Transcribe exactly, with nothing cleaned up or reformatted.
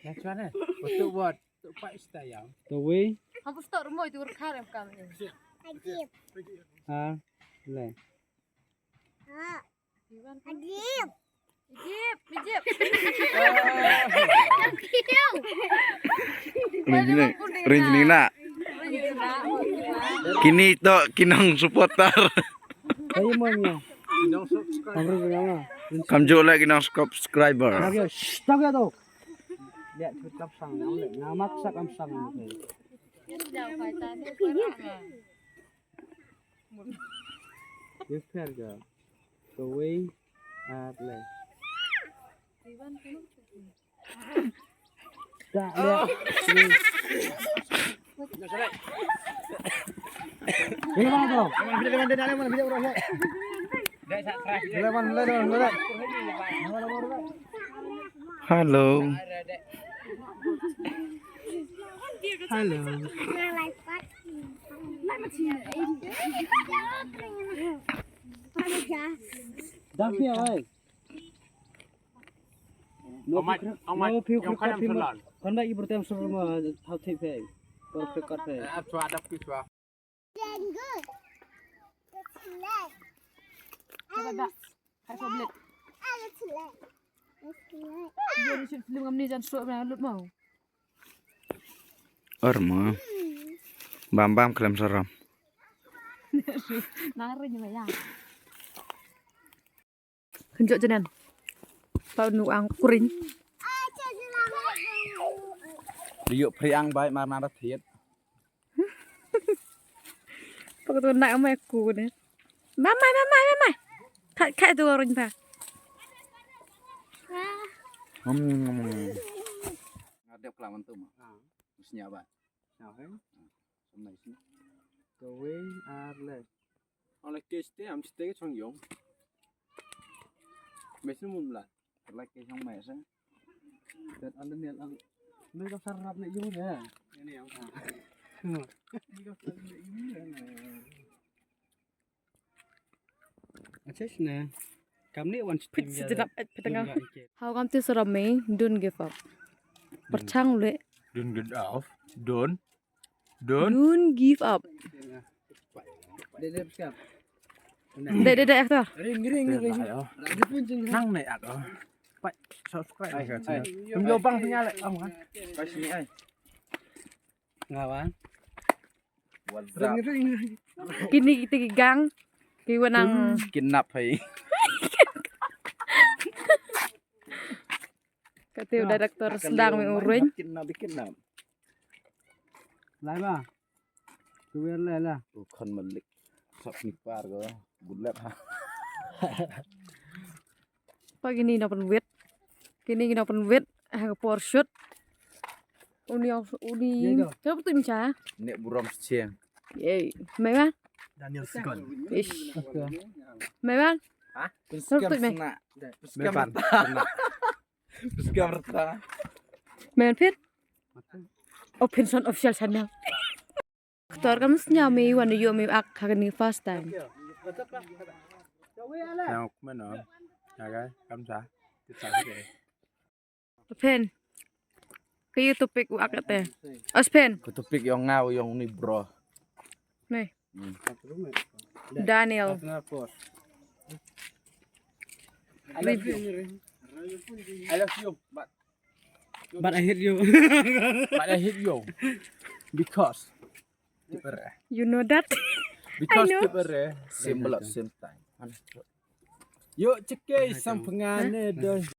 Next one, eh? Untuk buat, untuk Pak Istayam. Tawei. Hampir stok rumah itu rekar yang kami. Ha, le. Ajib. Ajib, ajib. Ring sini, ring sini nak. Kini to kinong supporter. Ayo mo niya. Kamru ko nama. Kam jooh la kinong subscriber. Lagi, shh, tak ya to. Dia tetap sang, nama maksa kam sang. Ye pher ga. Kawei ar le. Da le. Ini mana tu? Ini mana, ini mana, ini mana? Ini mana, ini mana, ini mana? Hello. Hello. Dah phi ai. No, phi khrip, no, phi khrip kat phi ma. Kan ba i bertem sur ma, thau thei phi. Por khrip kat phi. Ap chwa, ap chwa. Coba dah. Hai, soblet. Dia ni sip film ngam ni jan suak na lut mau. Or mo. Bam bam klem saram. Nari ni maya. Kynjok janan. Pau nu ang kuring. Liuk priang bai mar mar thiet. Pok tu nak mai aku ni. Mamai, mamai, mamai. Khat khat tu orang ta. Hmm. Ngadep kelaman tu mah. Mesti nyawa. Nyawa. Sama isi. Kawei ar le. Ala ke ste am ste ke chong yong. Mesti mun la. Ala ke chong mai sa. Dan ala ni ang. Ni ka sarap ni yong ya. Ini yang. Ni ka sarap ni yong ya. Acha sna. Kam ni wan. Pit sejenak, eh, petengah. Hau kam tu seram me, don't give up. Perchang le. Don't give up. Don't. Don't. Don't give up. Dek dek skam. Dek dek dek aktor. Ring ring ring. Nang ne ak. Pai subscribe. Tum yo bang sinyal. Pai sini ai. Ngawan. Kini kita ki gang ki wanang kidnap hai. Kata director sedang me urun. Kidnap, kidnap. Lai ba. Tu wer lai la. Tu khan malik. Sap ni par ko. Bulat ha. Pa kini na pynwit. Kini na pynwit ha ka por shoot. Uni uni. Siapa tu Micha? Nek burom secheng. Yey. Mai ba? Daniel Sikon. Ish. Mai ba? Ha? Siapa tu me? Mai ba? Mai ba? Phin? Open Sound Official Channel. Ktor kam sñiaw me wan yu me ak ha kani first time. Sñiaw kmen o. Aga kam sa. Phin. Ka yu topic u ak te. As phin. Ka topic yong nga yong ni bro. Ni. Daniel. I love you. I love you, but But I hate you. But I hate you. Because tipper. You know that. Because tipper same blood, same time. Yo, check it, some pengane doi.